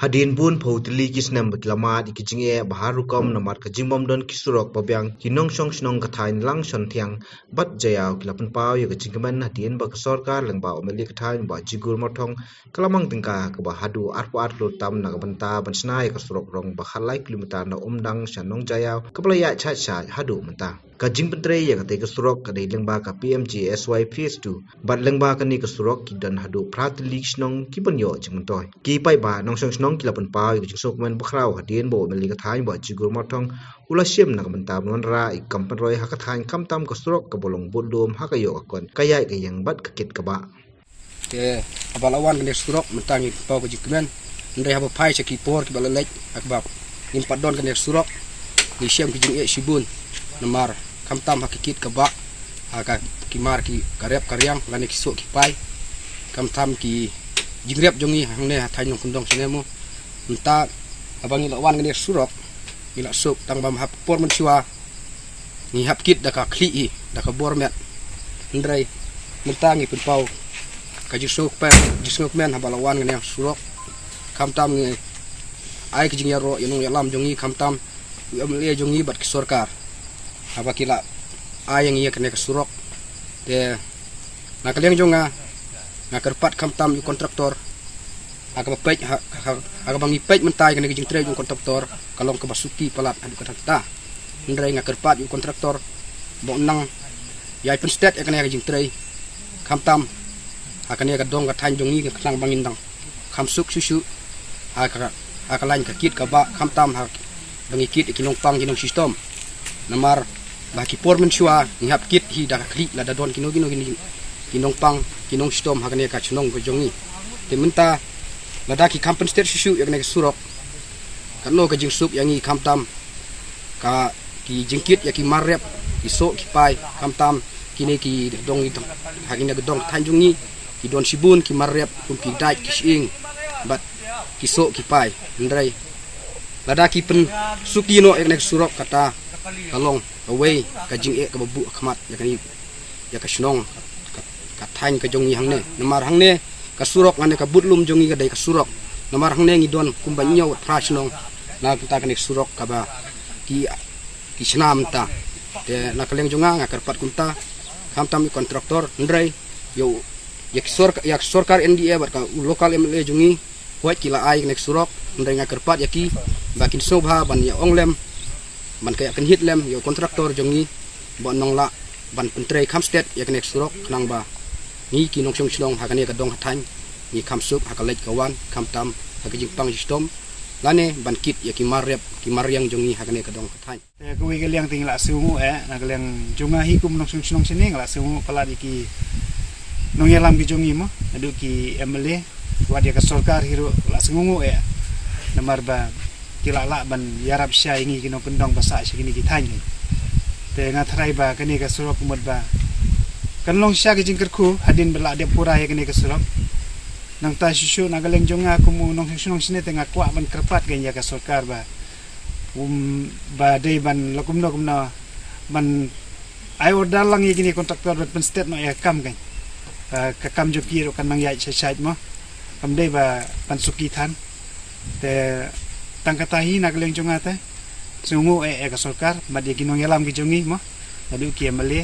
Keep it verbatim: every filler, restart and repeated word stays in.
Hadien bun phew tylli ki snem ba ki la mad ïa ki jingeh ba har rukom namar ka jingbym don ki surok ba biang, ki nongshong shnong ka thaiñ Langshontiang bad Jaïaw ki la pynpaw ïa ka jingkmen hadien ba ka sorkar lyngba u M L A ka thaiñ Bah Jigur Myrthong ka la mang tyngka kaba haduh arphew ar klur tam na ka bynta ban shna ïa ka surok rong ba khatlai kilometer na Umdang sha Nongjaïaw, kaba la ïaid shait shait haduh mynta. Ka jingpyntrei ïa katei ka surok ka dei lyngba ka P M G S Y Phase two, bad lyngba kane ka surok ki don haduh phra tylli ki shnong kiban ïoh jingmyntoi. Ki paidbah nongshong shnong ki la pynpaw ïa ka jingsngewkmen bakhraw hadien ba u M L A ka thaiñ Bah Jigur Myrthong u la shim na ka bynta ban wanrah ïa ka kam pynroi ha ka thaiñ, khamtam ka surok kaba long budlum ha ka ïoh ka kot, ka ïaid ka ïeng bad ka kit ka bah. Te haba la wan kane ka surok mynta ngi pynpaw ka jingkmen. Hynrei haba phai sha ki por kiba la leit, ha kaba ngim pat don kane ka surok, ngi shem ki jingeh shibun. Namar khamtam ha ki kit ka bah, ha ka, ki mar ki, ka rep ka riang lane ki soh ki pai, khamtam ki jingrep jong ngi hangne ha thaiñ Nongkyndong shane mo. Mynta haba ngi la wan kane ka surok, ngi la suk tang ba ha por mynshuwa ngi hap kit da ka khlieh hi, da ka bor met. Hynrei mynta ngi pynpaw ka jingsngewkmen, jingsngewkmen haba la wan kane ka surok. Khamtam ngi ai ka jingïaroh ïa nongïalam jong ngi, khamtam u M L A jong ngi bad ki sorkar, haba ki la ai ïa ngi ïa kane ka surok. Te na ka liang jong nga, nga kyrpad khamtam ïa u kontraktor, ha kaba peit, ha, ha, ha kaba ngi peit mynta ïa kane ka jingtrei jong u kontraktor ka long kaba suki palat haduh katta katta. Hynrei nga kyrpad ïa u kontraktor ba un nang ïai pynstet ïa kane ka jingtrei, khamtam ha kane ka dong ka thaiñ jong ngi, khnang ba ngin dang kham suk shuh shuh ha ka, ha ka lain ka kit ka bah, khamtam ha ba ngi kit ïa ki nongpang ki nongshitom. Namar ba ha ki por mynshuwa ngi hap kit hi da ka khlieh lada don kino kino ki, ki nongpang ki nongshitom ha kane ka shnong ka jong ngi. Te mynta lada ki kham pynstet shuh shuh ïa kane ka surok, katno ka jingsuk ïa ngi, khamtam ka, ki jingkit ïa ki mar rep, ki soh ki pai, khamtam kine ki dong, ha kine ki dong thaiñ jong ngi ki don shibun ki mar rep kum ki dait, ki shyieng bad ki soh ki pai. Hynrei lada ki pynsuki noh ïa kane ka surok, kata ka long kawei ka jingeh kaba buh khmat ïa kane, ïa ka shnong, ka, ka thaiñ ka jong ngi hangne. Namar hangne ka surok, hangne ka budlum jong ngi ka dei ka surok. Namar hangne ngi don kumba hynñiew phra shnong na ka bynta kane ka surok kaba ki, ki shna mynta. Te na ka liang jong nga, nga kyrpad kumta, khamtam ïa u kontraktor, hynrei ïa u, ïa ki sorkar, ïa ka sorkar N D A bad ka u local M L A jong ngi, wat ki la ai kane ka surok, hynrei nga kyrpad ïa ki ba kin sngewbha ban ïa ong lem, ban ka ïa kynhit lem ïa u kontraktor jong ngi ba un nang lah ban pyntrei kham stet ïa kane ka surok, khnang ba ngi ki nongshong shnong ha kane ka dong ka thaiñ ngi kham suk ha ka leit ka wan, khamtam ha ka jingpang jingshitom, lane ban kit ïa ki mar rep ki mar riang jong ngi ha kane ka dong ka thaiñ. Te kawei ka liang te ngi la sngewnguh eh, na ka liang jong nga hi kum nongshong shnong shane, nga la sngewnguh palat ïa ki nongïalam ki jong ngi mo, naduh ki M L A, wat ïa ka sorkar hi ruh la sngewnguh eh. Namar ba ki la lah ban ïarap sha ïa ngi ki nongkyndong ba sah sha kine ki thaiñ. Te nga tharai ba kane ka surok ka mut ba kan long shisha ka jingkyrkhu hadien ba la dep pura ïa kane ka surok. Nangta shuh shuh na ka liang jong nga kum u nongshong shnong shane, te nga kwah ban kyrpad kein ïa ka sorkar ba, um, ba dei ban la kumno kumno ban ai order lang ïa kine ki kontraktor ban pynstet noh ïa ka kam kein. Ba ka kam jong ki ruh kan nang ïaid shait shait mo. Kam dei ba ban suki than. Te tang kata hi na ka liang jong nga te, sngewnguh eh ïa ka sorkar bad ïa ki nongïalam ki jong ngi mo, naduh ki M L A,